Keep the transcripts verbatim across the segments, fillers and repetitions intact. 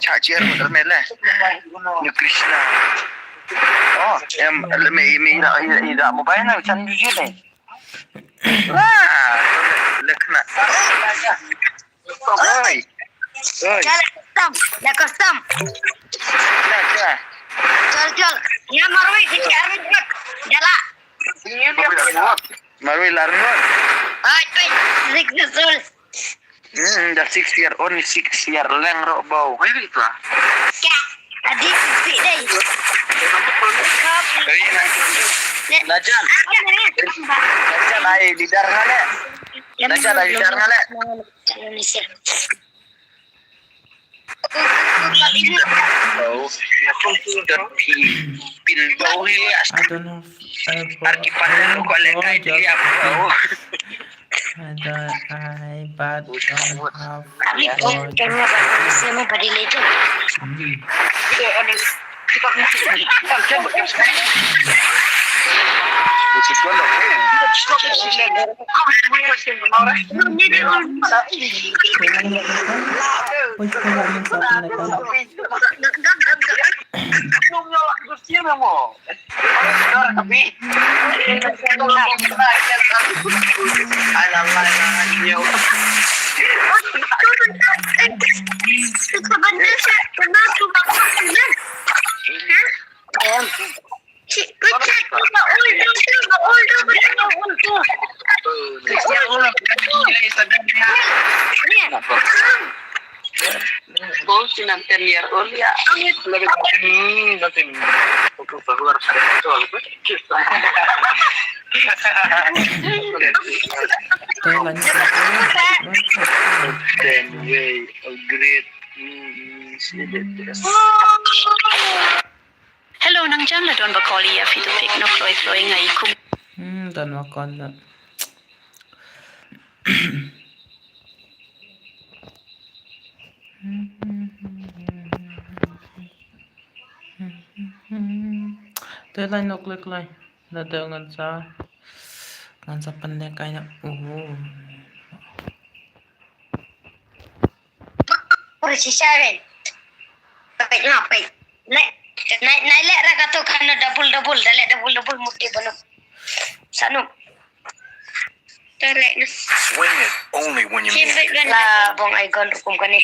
Cha jer mo me le. Ni Krishna. Oh, em le me me ira ira mobile na chan ju ne. Ah, le khna. Oi. Oi. Jala custom, la custom. Cha cha. Chal chal. Ya marwi di arwi. Jala. Marwi larngot. Ai pe. Zik zik. Hmm, the six year, only six year lang ro bau. Wai wi tu. Ka. Adi six dei. Lajan. Lajan ai leader ngale. Lajan ai leader ngale. Indonesia. Bau. Pin bau hi. I don't have a Arki panen ko le kai dia bau. I don't, I but don't have Kami bau kami bau sama body legend. Hmm. Bau sinan ten year old ya. Hmm, nothing. Ten way, oh, great. Hmm, hmm, see that, yes. Hello, nang jan la don ba call ïa phi tu pick no kloi kloi ngai kum. Hmm, don ba call la. Te lai nok lek lai. Na de ngan sa, ngan sa pynleh kai na. Oh. Por si Sharon. Pek na pek. Nai, nai, nai lek ra kato kan double, double, da lek double, double mut di bano. Sanu. Da lek na. Swing it only when you mean it. La bong ai gon rukum kane.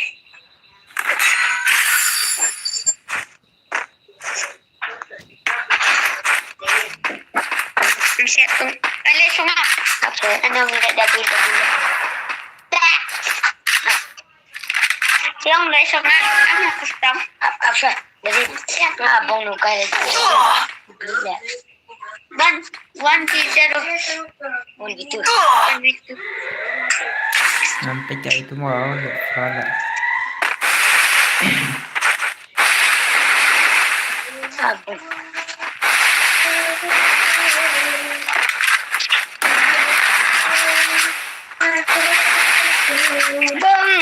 Siap tu. Ale sunga. Apa? Ano ngi dah double, double. Yang dah sunga. Ano custom? Apa? Jadi siap lah bong nukai. Gila. One, one v zero. One v two. One v two. Nampak jai tu mau, ya, salah. Aduh. Bang.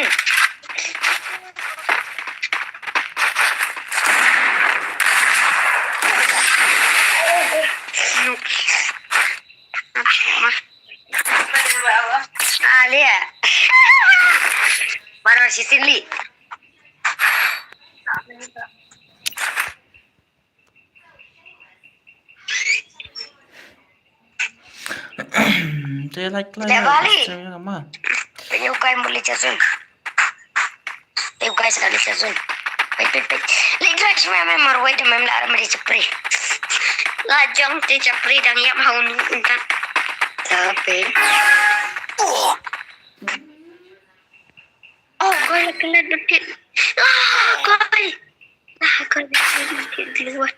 Alia. Baru si Cindy. Te like, like, like, share, ma. Te you guys muli chasun. Te you guys muli chasun. Pek, pek, pek. Like, guys, me, me, marwai, te me, me, la, me, chapri. La jong te chapri dang yap haun untan. Tapi. Oh, koi la kena depit. Ah, koi. Ah, koi la kena depit di luar.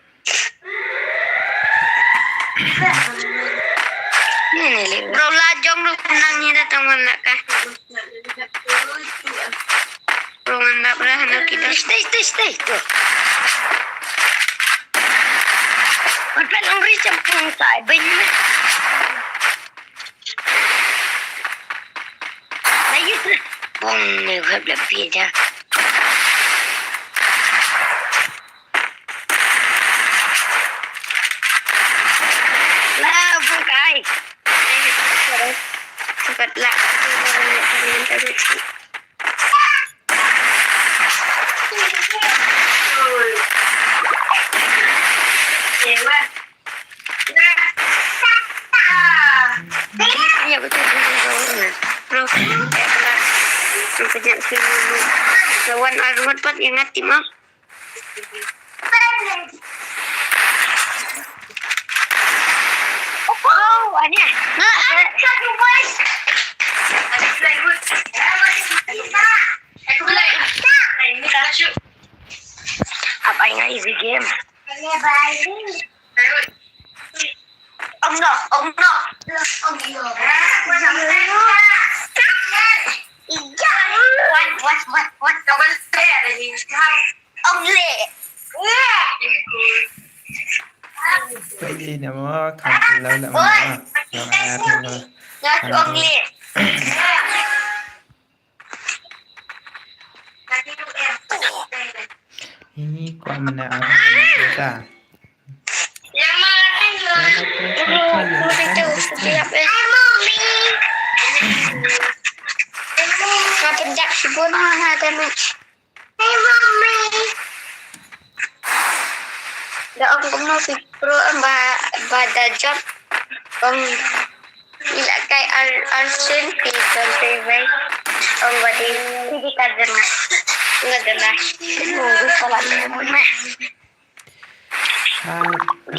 Ni, ni, ni. Bro, la jong lu tenang ni datang mana kah? Bro, mantap lah, anak kita. Stay, stay, stay, stay. Tuh. Makan ongri campur tak, ben. Bong ne web la pia ja. La bong kai. Cepat lah. Lawan armat pat yang ngati mah. Oh, Ania. Apa yang easy game? Oh no, oh no. What, what, what, what? Only. Pwede na mo, kampi lang na mo. Not only. Ini kok mana aku cerita? Nga pynjah shibun ha damage. Da ong kumno phi pro ba, ba da jump. Ong ila kai ar, ar sin phi don te bai. Ong ba di, di ka dena. Nga dena. Mo gu pala mo me.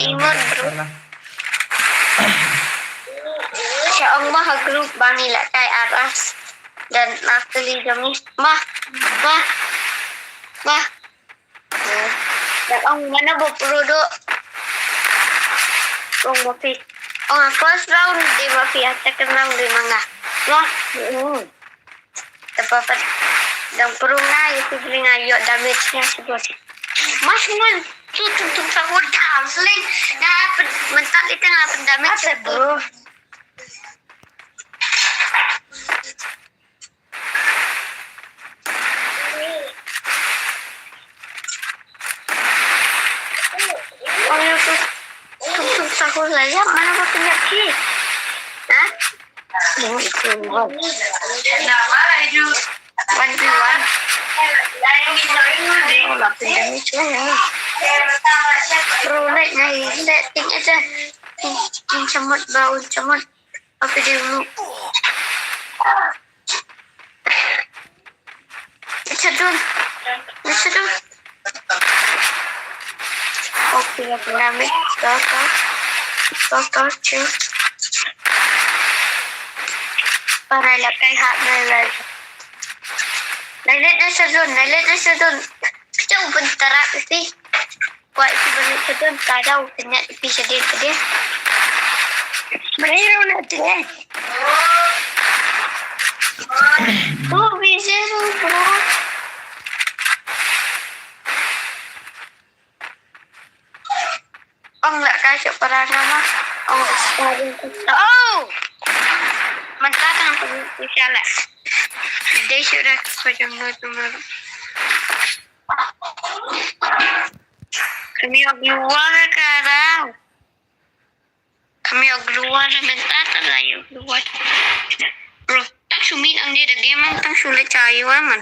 Ingot, bro. Sha ong ma ha group ba ngi la kai aras. Dan la kali jong ngi. Ma, ma, ma. Dan ong mano ba pro do. Ong ma phi. Ong first round di ma phi, second round di ma nga. Ma. Te pat dang pyrshang nga ïa ki bri nga ïoh damage ïa ki bot. Mas ngan tu tu tu sa wot dam sling. Nga pyn mental ita nga pyn damage. Asa bro. Lah, ya, mana gua punya ki? Hah? One v one. Oh, lah, pindah ni cuy, ya. Bro, like, nah, like, ting aja. Ting, ting, cemot, bau, cemot. Apa dia dulu? Sedun. Sedun. Okay, aku nak ambil. Stop, stop. Stop, stop, chill. Para la kai hak na la. Nailet na sedun, nailet na sedun. Kita open tarak sih. Buat si balik sedun, kada open net pi sedun sedun. Beri runa tu eh. Two v zero, bro. Ong la ka sha para nama. Ong. Oh. Mantap kan tu shala. Dei shu dah kau jam dua tu malam. Kami ong luar ka dau. Kami ong luar mentata la ong luar. Bro, tak sumit ang dia da game ang tang sulit cayo man.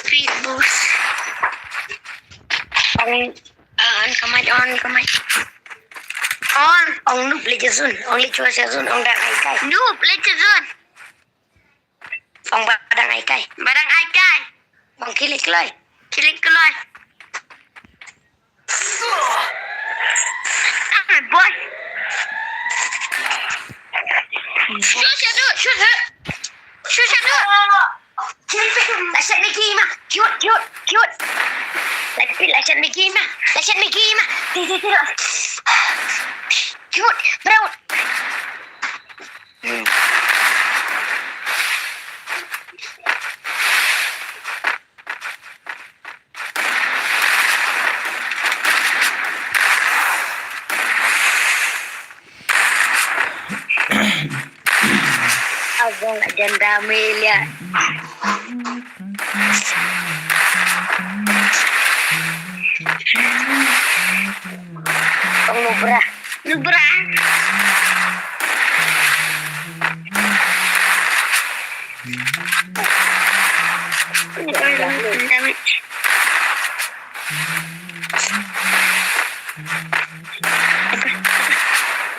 Speed boost. Ang, ah, on kamai, on kamai. On, ong noob le jazun, ong le chua jazun, ong da ai kai. Noob le jazun. Ong ba dang ai kai. Ba dang ai kai. Ong kilik kloi. Kilik kloi. Come on, boy. Shoot, shoot, shoot, shoot. Shoot, shoot, shoot. Kilik, kilik. Lashat Mickey ma. Cute, cute, cute. Lashat, lashat Mickey ma. Lashat Mickey ma. Ti, ti, ti. Cute, bro. Abang agenda melia. Ong nubra. Nubra. Damage.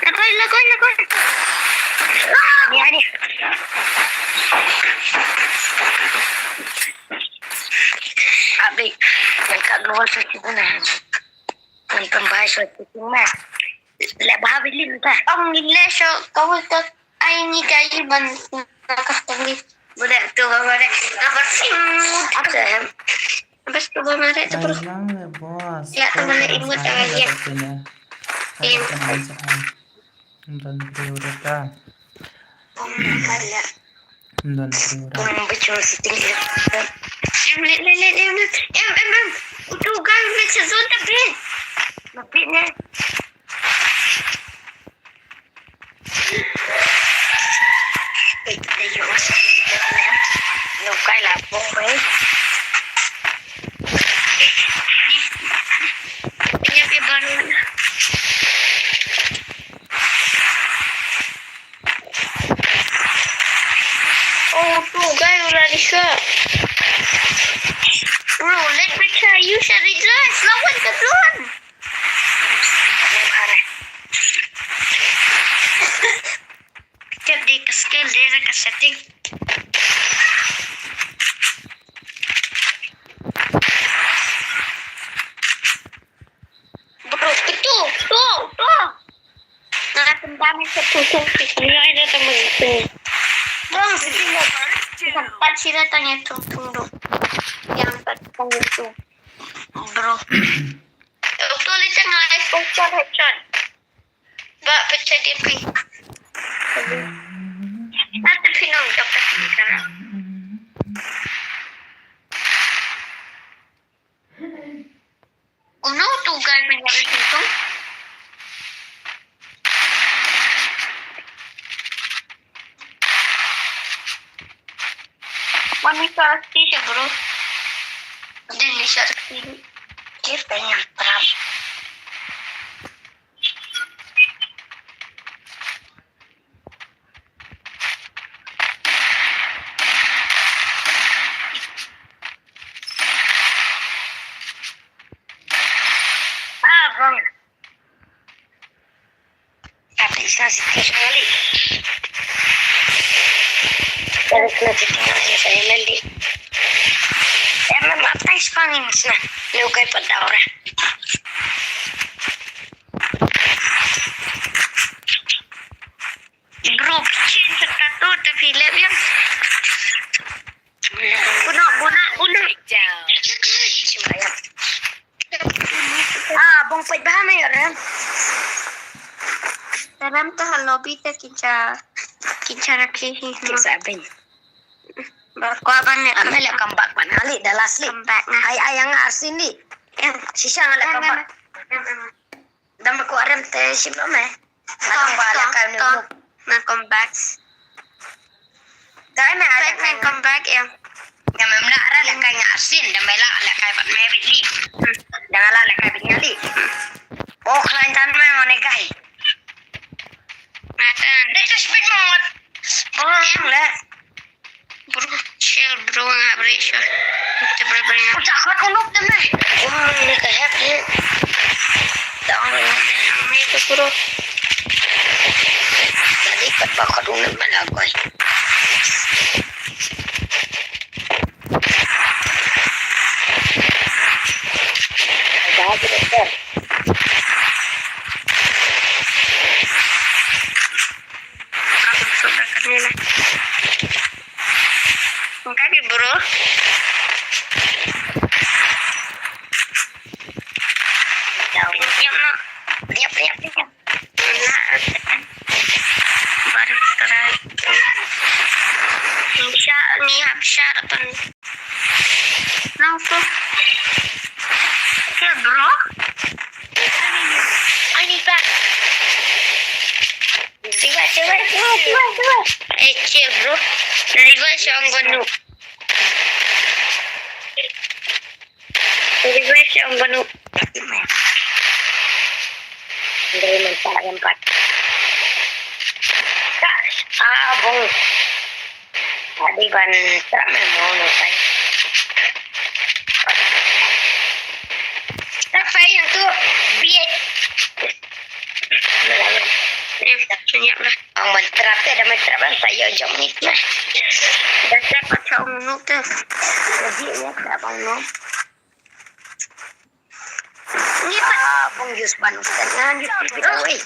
Lakoy, lakoy, lakoy. Ni ani. Abi, yang kat luar tu kita nak. Nang pembahasan kita nak. Lek bah bilim ta. Ong ngin lek sho kawal ta. Ai ngi kai ban na ka tang ngi. Budak tu ba bare. Apa sih? Apa sih? Apa sih ba bare tu bro? Lang le boss. Ya, teman le imut tangan dia. Im. Don priorita. Don priorita. Em, em, em, em, em. Utu gal me se zon ta pin. Ma pin ne. Oh, tu guy udah di sini. Bro, let me try. You should rejoice. Lawan ke drone. Kita di skill dia ke setting. Bro, itu, tuh, tuh. Nah, tendang itu, tuh, tuh, tuh. Ini ada temen itu. Bro, sini. Tempat sini tanya tuh, tuh, tuh. Yang tempat itu. Bro. Itu lihat yang live bocor headshot. Ba pecah dia pi. Nanti pinang dapat sekarang. Uno tu guy punya itu. Mami pasti siya bro. Din ni siya sa kiri. Dia pengen terus. Ah, bang. Tapi sa siti kali. Dari kena siti kali saya mandi. Em, em, apa is pangin sana? Lu kai pada orang. Bro, chin satu tapi lep yang. Bunuh, bunuh, bunuh. Ah, bong pait bha me ram. Ram ta ha lobby ta kincha, kincha rakhi hi. Kincha abin. Ba kwa ban ne. Ame le come back ban ali da last li. Come back na. Ai, ai, yang arsin li. Shisha nga le come back. Dam ko arem te shim lo me. Nga come back la kai ne. Nga come back. Dai me ale kai come back ya. Dam me mla ara le kai nga asin, dam me la le kai bat me bit li. Dam me la le kai bit ngali. Oh, khlain tan me ngone gai. Matan. Dai ka shipit mo ngot. Oh, le. Bro, chill, bro, nga beri sure. Kita beri beri. Ucak kuat unuk deh, meh. Wah, ini kayak ni. Tak ada yang itu, bro. Tadi kat bakar unuk mana, boy? Ada aja, deh. Aku sudah kerja lah. Engkau di bro. Nyap, nyap, nyap, nyap. Baru try. Bisa ni hapsar pun. Nangko. Okay, bro. I need back. Tiba, tiba, tiba, tiba, tiba. Eh, chill, bro. Dari gua si Ong Banu. Dari gua si Ong Banu. Dari mana tak nampak? Tak, ah, bung. Tadi ban trap me mo no kai. Trap fai yang tu biet. Eh, senyap lah. Ang ban trap te, ada me trap ban sayo jom ni. Dah trap ka chong no te. Jadi ya trap ang no. Ni pat. Ah, pung use ban ustaz ngan use kita wei.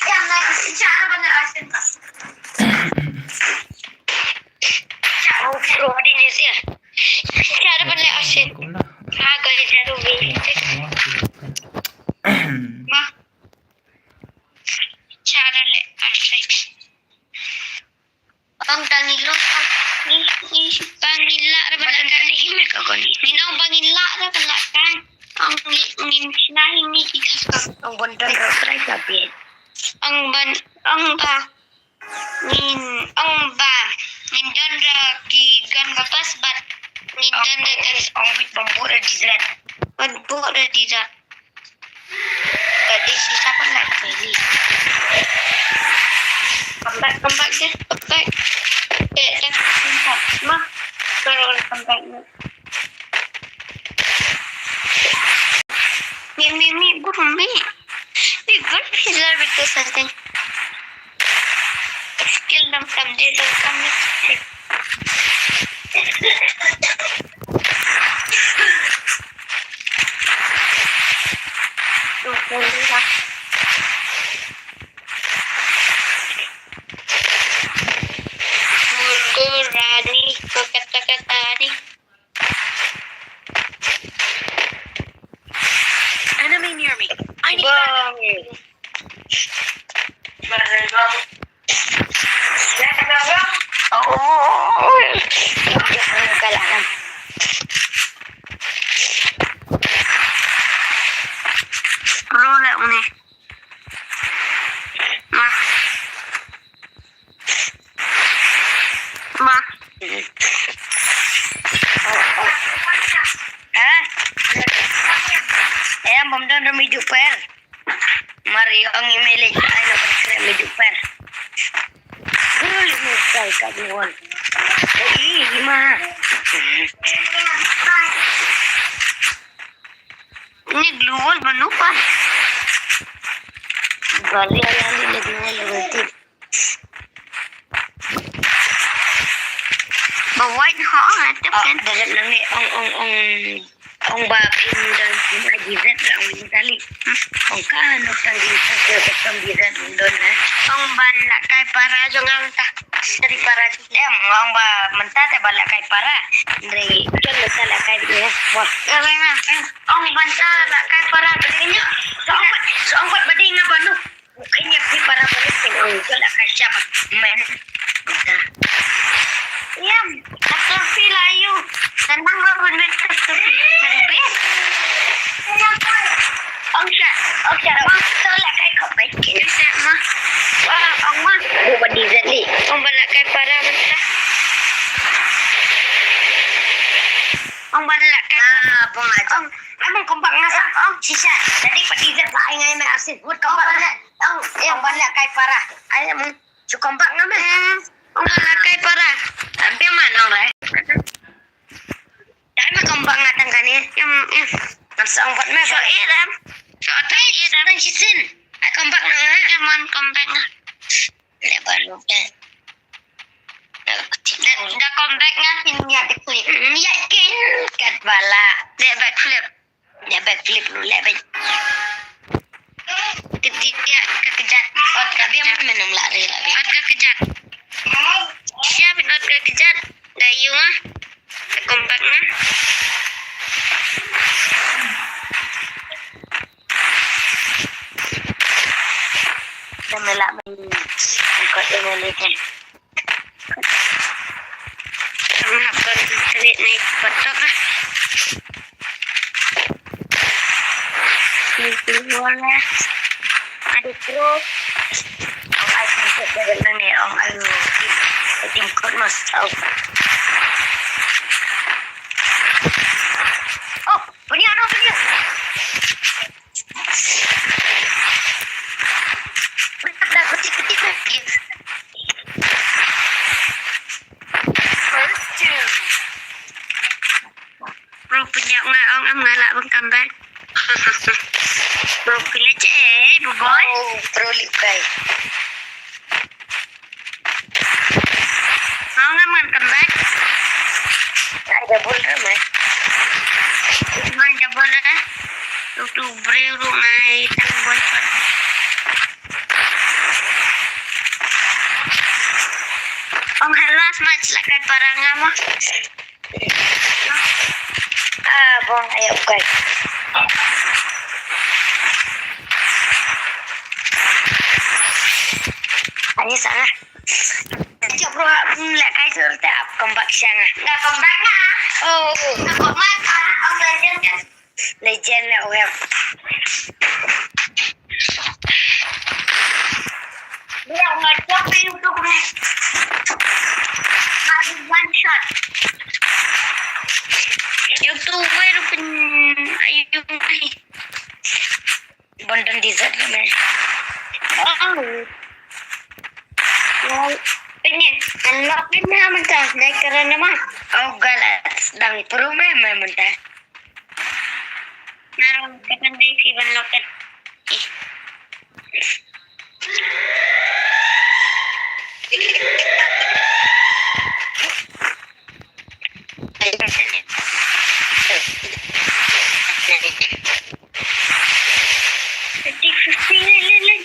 Yang nak cara benar asin. Cara pro di ni sih. Cara benar asin. Agak jarum ni. Ma. Cara le asin. Ong tang ngi lok, ong ngi, ngi, ong ngi lah ra ban lak kai. Ngi nong ba ngi lah ra ban lak kai. Ong ngi, ngi shna hi ngi ki kas ko. Ong ban don ro trai ka biet. Ong ban, ong ba. Ngin, ong ba. Ngin don ra ki gun ka pas bat. Ngin don ra ka. Ong bit bambu ra di zat. Bambu ra di zat. Tadi sisa pun nak pilih. Kembang, kembang je, kembang. Eh, dah kembang. Mah, kalau kembang ni. Mi, mi, mi, burung mi. Mi, good pizza betul saja. Skill dam kam dia dam kam ni. Rani, kata-kata ni. Enemy near me. I need backup. Bang. Bang, bang. Oh. Bro, nak ni. Ma. Ma. Ha? Bam don ram idu per. Mar ïa ong i mele ai na ban kre mi du per. Ul mu sai ka buon. Ih, ima. Ni global banu pa. Bali ala ni ni global berarti. Ba wait ho, ah, tep kan. Ba gat nang ni ong, ong, ong, ong ba phin don ma jizat ra ong ni kali. Ong ka nuk tang di sa ke ke tang jizat don, eh. Ong ban la kai para jong ang ta. Dari para em, ong ba mynta te ba la kai para. Dari jon mynta la kai ni, eh. Wah. Ong ban ta la kai para. Dari ni. Song bat, song bat ba ding apa nu? Kenya pi para balik kin ong jol ka shaba men. Yam, ka selfie la yu. Tenang lo ben ben ka selfie. Mari ben. Ong sha, ong sha, ong sha la kai ko ben kin. Yu sha ma. Wa, ong ma. Bu ba di zali. Ong ba la kai para mynta. Ong ba la kai. Ah, bu ma jong. Amang kompak nga sa, ong shisha. Jadi pati zat ba ai ngai me arsip. Buat kompak nga. Ong, ong ban la kai para. Ai amang. Chu kompak nga me. Ong ban la kai para. Ampi man ong rai. Dai me kompak nga tang kane. Em, em. Ngan sa ong pat me. So iram. So tai iram. Tang shisin. Ai kompak nga. Em, man kompak nga. Le ban lu ke. Da, da comeback nga kin ïa backflip. Ïa kin kat bala. Le backflip. Le backflip lu le back. Kiti ïa ka kejat. Ot ka biang menung lari lari. Ot ka kejat. Siap ot ka kejat. Da yu ah. Da comeback nga. Dame la men kot email kan. Ang hapon telit na ipot tok ah. Ni keluar lah. Ada terus. Ang ai tingkut dah ni ang ai. Tingkut mas au. Oh, punya ano punya. Bro, pynïap nga ong em nga lah ban comeback. Bro, pynïap eh, bu boy. Oh, bro, lip kai. Nga ngam ngan kynbat. Ai, double ram, eh. Ngan double, eh. Tu, tu, briew ruh ngai tang one shot. Ong hello, smat la kai para nga mo. Ah, bong, ayo, kai. Ani sana. Jop ruh, mm, leh kai sur te ap comeback siang ah. Dah comeback na. Oh. Dah comeback ah, ong legend kan. Legend na web. Dia ngajak ke YouTube ni. Ada one shot. YouTube ruh pun ayu ni. Bon don desert ni me. Oh. Well, pynne, unlock pynne mynta, nai kara nama. Oh, galat, dang pro me, me mynta. Nah, kapan dai si ban lock kan? Ih. Fifty, fifty, le, le, le.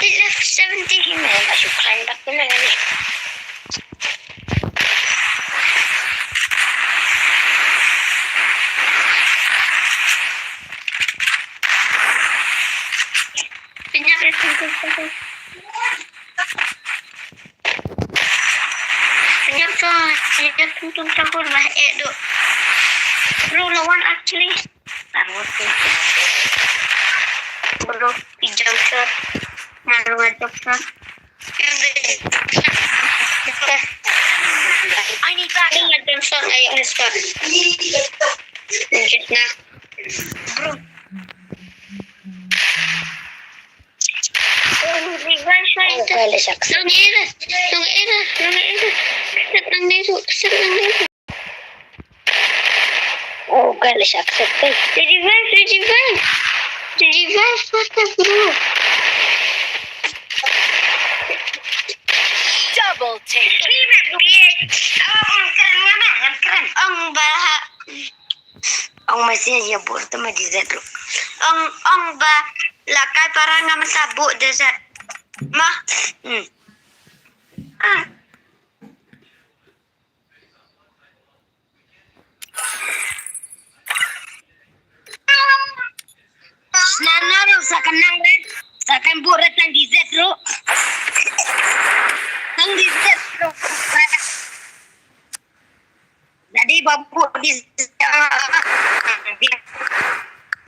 They left seventy. He man, I should climb back the man. Pynïap ïa tung tung tung. Pynïap sa, pynïap tung tung tung bah eh duk. Bro, lawan actually. Bro, i jump shot. Nah, bro, jump shot. I need back. Jump shot, I jump shot. Nah. Bro. Try to. Nang ira, nang ira, nang ira. Set nang dei tu, set nang dei tu. Oh, guys, accept. Revive, revive. Revive, what the bro? Double take. Ong ba ha. Ong masih ya bur tu ma di zat. Ong, ong ba la kai para nga masa bu de zat. Ma. Hmm. Ah. Nana ro sa kan nang re, sa kan bu re tang di zet ro. Tang di zet ro. Jadi babu di zet.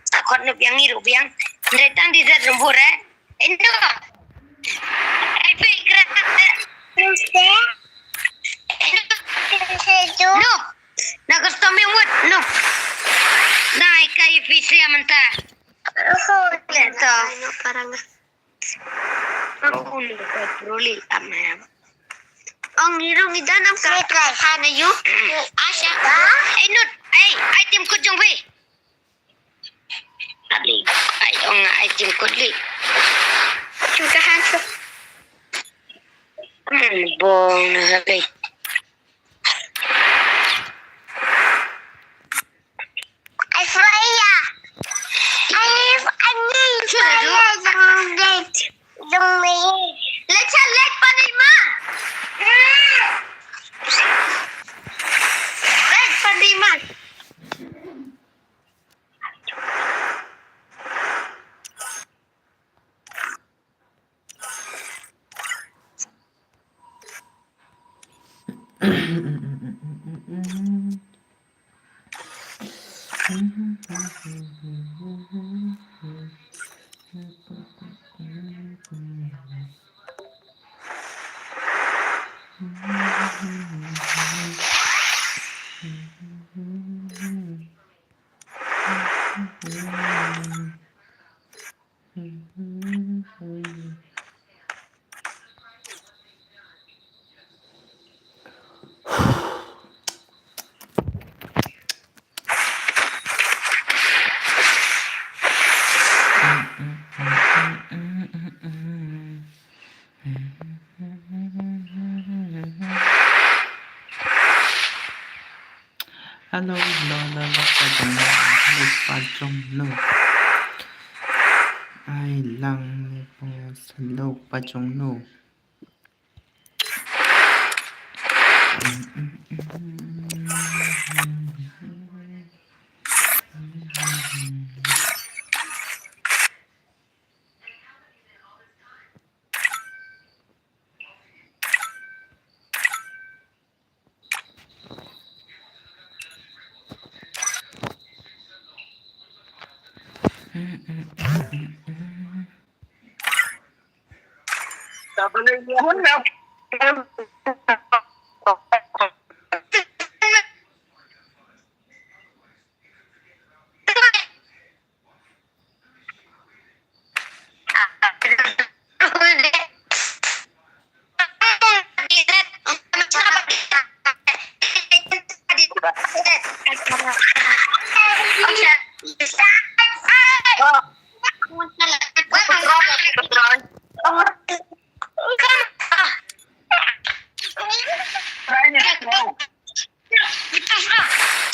Sa kot nu biang iru biang. Re tang di zet ro bu re. Endo. Epic. No. Na custom yang wut. No. Dai kai fisi amanta. Oh, ya to. Parang. Oh, ni ka troli amaya. Ong irung idan am ka hana yu. Asha. Ai nut. Ai, ai tim kut jong be. Ali, ai ong ai tim kut li. Chuka hanso. Hmm, bong na hali. Ai Freya. Ai, ai ni Freya jong det. Jong me. Lecha lek panai ma. Lek panai ma. Hello, hello, hello, hello, pa jong no, hello, pa jong no. Ai lang ni pung hello, pa jong no.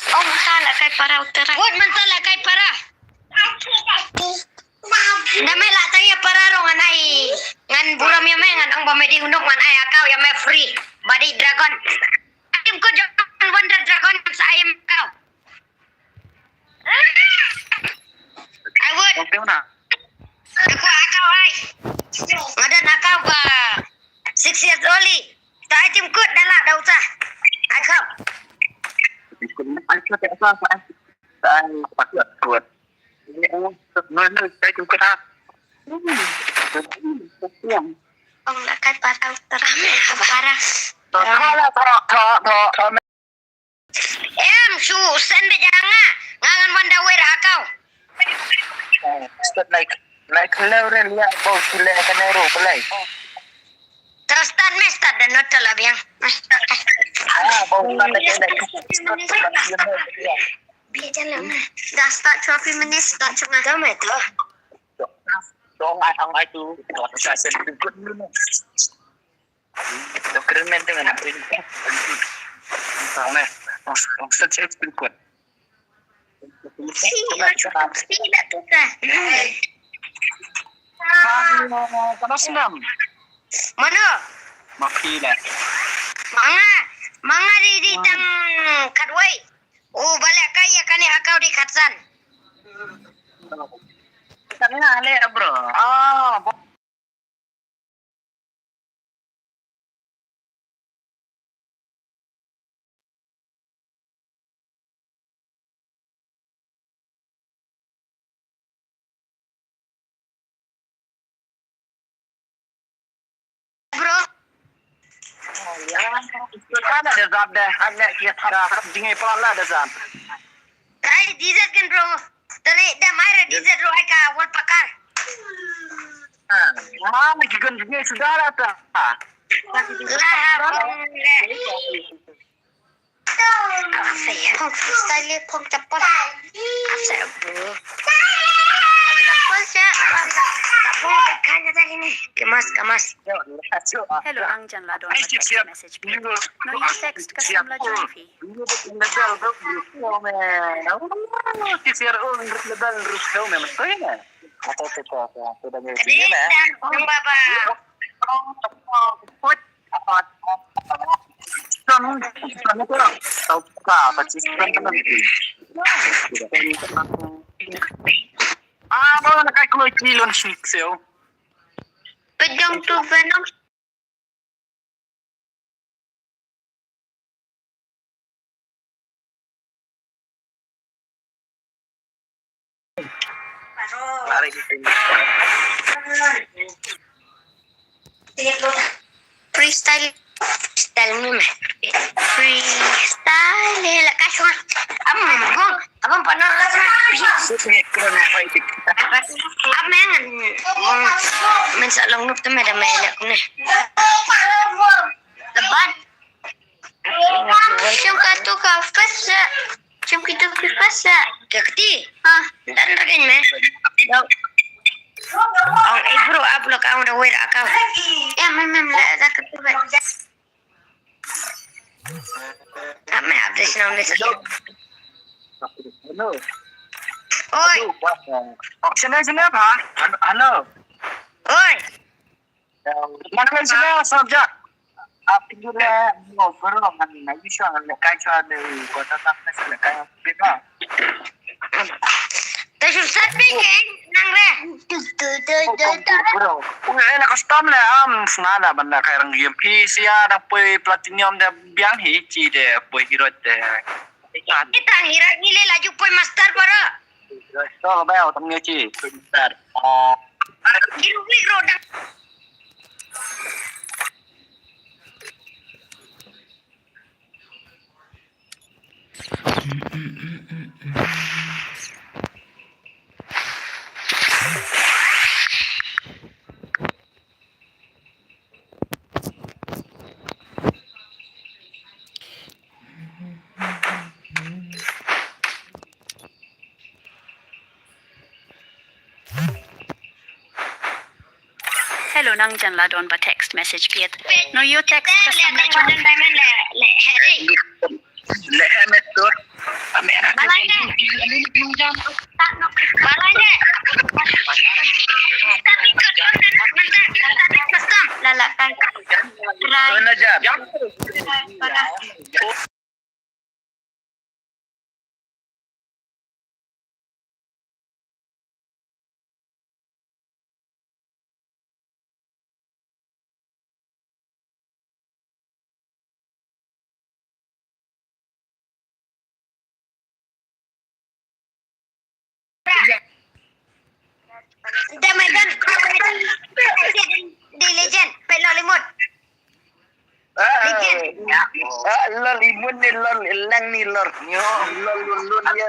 Oh, mynta la kai para u Trai. Wot mynta la kai para. Nda me la tang ïa para ruh ngan ai. Ngan burom ïa me, ngan ong ba me dei u Noob ngan ai account ïa me free. Ba dei dragon. Ai tim kut jong ngan Wonder Dragon sa ai account. I would. Account, account ai. Nga don account ba six years only. Ta ai tim kut da la da uta. Account. Ai kut, ai kut, ai kut. Ai tim kut ha. Ong la kai para u Trai, para. Em, shu send beit ïa nga. Nga ngan wan da wei ra account. Step like, like hello re lia bo shu le ka ne ro play. Start me, start da not la biang. Ah, bau start da. Biar jalan. Dah start twenty minutes, start cuma. Dah me tu. Dong ai ang ai tu. Dong ai sen tu. Dong keren men tu mana. Dong me. Dong sen sen tu. Si, si, si, tu ka. Bang, eh, panas enam. Mano? Mapi dah. Manga, manga di, di tang katwei. Oh, balik kai ya kane akau di katsan. Tengah le, bro. Oh, bo- Bro. Ka la da zap da, ka la ki thara, ka jingai pala la da zap. Kai dessert kan bro. Tani da mai ra dessert ro ai ka wal pakar. Ah, ma ki kan jingai sudah la ta. La ha bro. Apa ya? Pong freestyle, pong chapel. Apa ya, bro? Chapel siya. Apa ya? Apa ya? Kanya tadi nih. Kemas, kemas. Hello, ang jan la don ba text message phi. No ïa text ka sam la jan phi. Kadang baba. Ah, ba na kai kloi ki lon sik seo. Pejong tu Venom. Freestyle. Freestyle ni meh. Freestyle la ka shwa. Am bong. Abang pano la shwa. Am ngan. Men sa long nup tu me da me la kune. Lebat. Shim ka tu ka pesa. Shim ki tu ki pesa. Ka kti. Ha, dan ragin me. Ong, eh, bro, ap lo ka ong da wei da ka. Ya, mem, mem, la da ka tu ba. Ame ap de sino ne sa. Hello. Oi. Hello, ba-, oh, sino, sino, ha? Hello. Oi. Mana sila subjek? Apa juga? Oh, bro, mana lagi soal nak kaca ada kota tak nak nak kaca kita. Te shu sat phi nang re. Bro, nga ena custom le am snada banda kai rang game phi sia da poi platinum de biang hi chi de poi hero de. Kita ngira ni le laju poi master para. Hero ba tang ngi chi poi master. Oh. Hero wi ro dang. Hello, nang jan la don ba text message piet. No, you text ka sam la jong. Le, le, he, le. Le, he, me tur. Ame, ame. Balai ne. Balai ne. Tapi kau jangan mentang, tapi custom. La, la, kan. Rai. Kena jam. Damai dan. Di legend, pelo limut. Ah, legend. Ah, lol imun ni lol, lang ni lol. Nyo, lol, lol, lol, ya.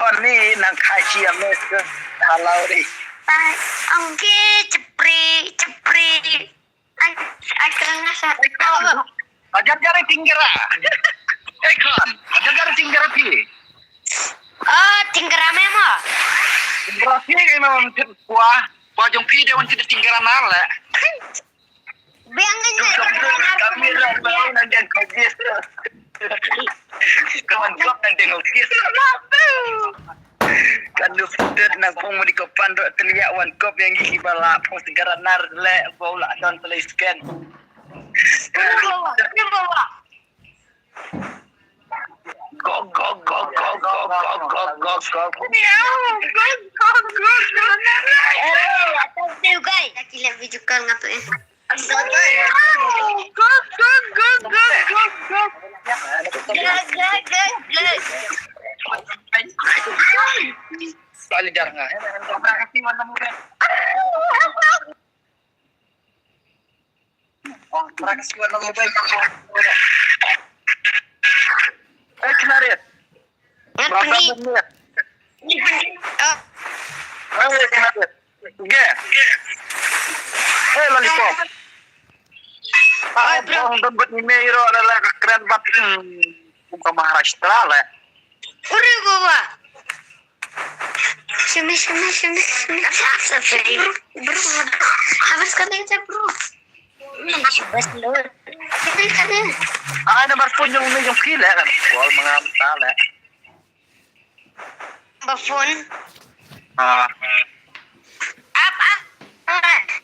khon ni nang khai chi a mes ke. Hello ri. Bye. Ong ki chepri, chepri. Ai, ai, kena sa. Ajar jari tinggara. Eh, khon. Ajar jari tinggara phi. Oh, tinggara memo. Tinggara phi kai memo tip kwa. Kwa jong phi de wan tip tinggara na le. Biang kan je. Kami lah bau nang den kogis. Kawan kau nang den kogis. Kan du putut nang pung mudi ko pan ro telia wan kop yang gigi bala pung segara nar le bau la don telai scan. Ini bawa, ini bawa. Go, go, go, go, go, go, go, go, go. Miau, go, go, go, go. Eh, atas tu, guys. Dah kila video call ngatu, eh. Go, go, go, go, go, go. Go, go, go, go. Balik darah. Eh, kinarit. Ngat pendi. Ngat pendi. Oh. Eh, kinarit. Ge. Eh, lollipop. Ah, bro. Bong dembet ni me iro adalah keren bat. Hmm. Bukan Maharashtra lah. Uri gua. Shimmy, shimmy, shimmy, shimmy. Bro, bro, bro. Habis kata aja, bro. Bas, bas, lo. Shimmy, shimmy. Ah, number phone jong ni jong phi lah kan. Call mangam ta lah. Number phone. Ah. Ap, ap.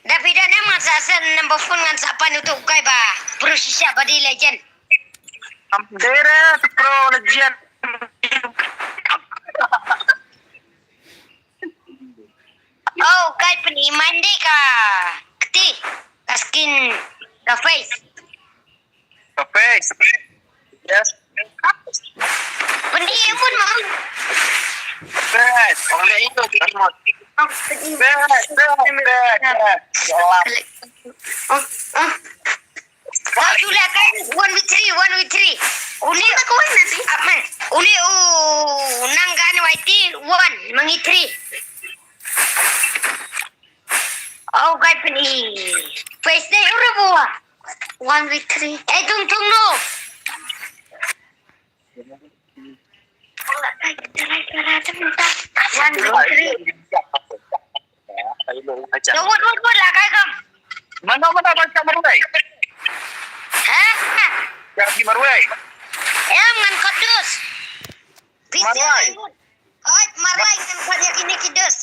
Da phi da ne ngan sa send number phone ngan sa pan utu kai ba. Bro shisha ba di legend. Am dere pro legend. Oh, kai pyni mandi ka kti, ka skin, ka face. Ka face. Yes. Pyni mun ma. Face. Only itu kan. Face, face, face, face. Ya Allah. Oh, oh. Wah, tu lah kan. One with three, one with three. Uli. Aku one nanti. Apa? Uli, oh, nang kan Y T one, mangi three. Oh, kai pyni. Face dei ura bua. One with three. Eh, tung tung no. One, two, three. Jawat, jawat, jawat, lah, kai kam. Mano, mano, bangsa Marwei? Ha? Yang di Marwei? Em, ngan khat dus. Marwei. Oi, Marwei, ngan khat ya kini ki dus.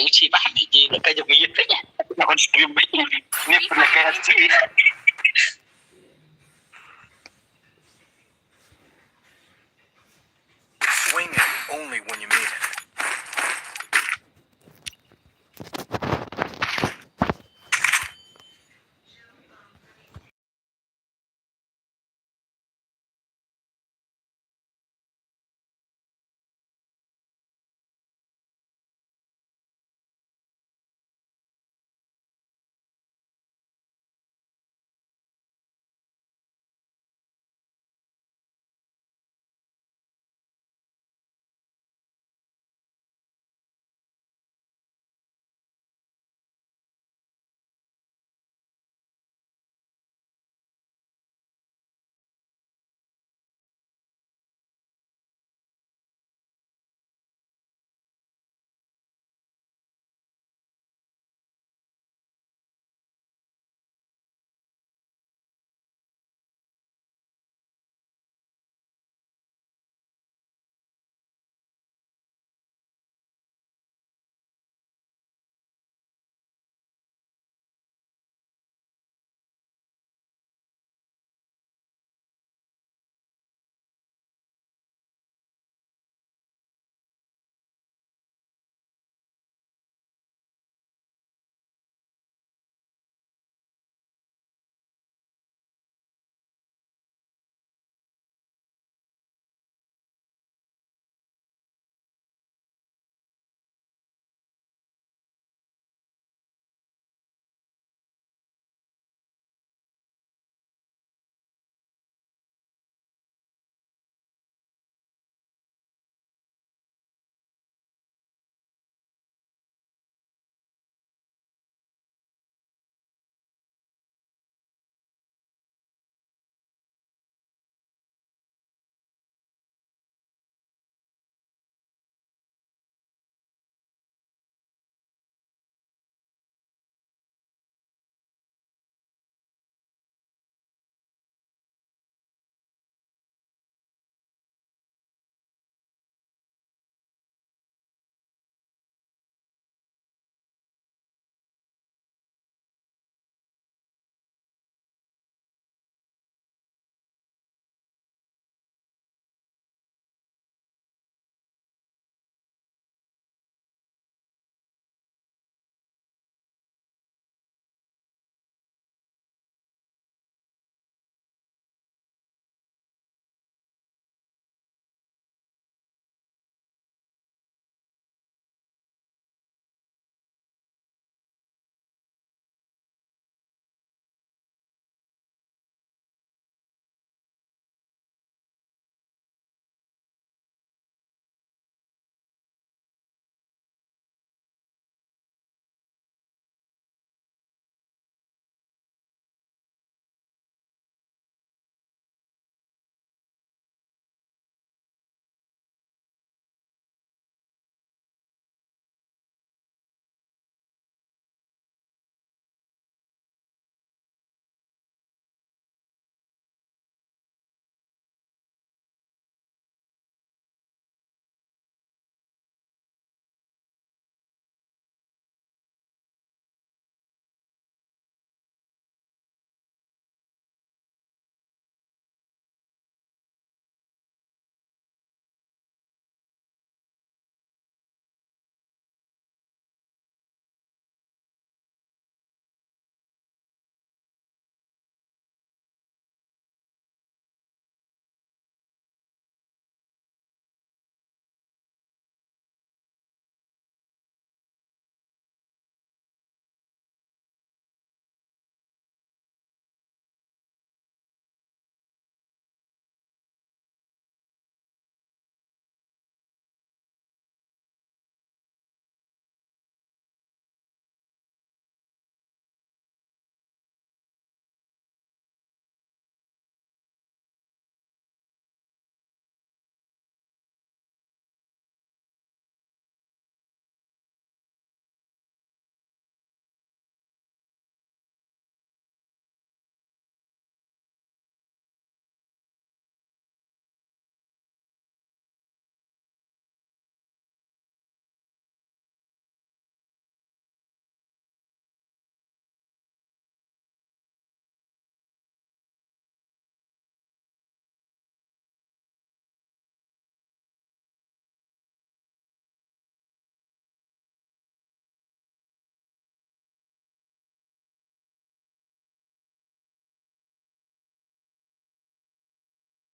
Ngi chi ba ni ji la ka jong ngi te. Na kon stream ba ni pun la ka chi.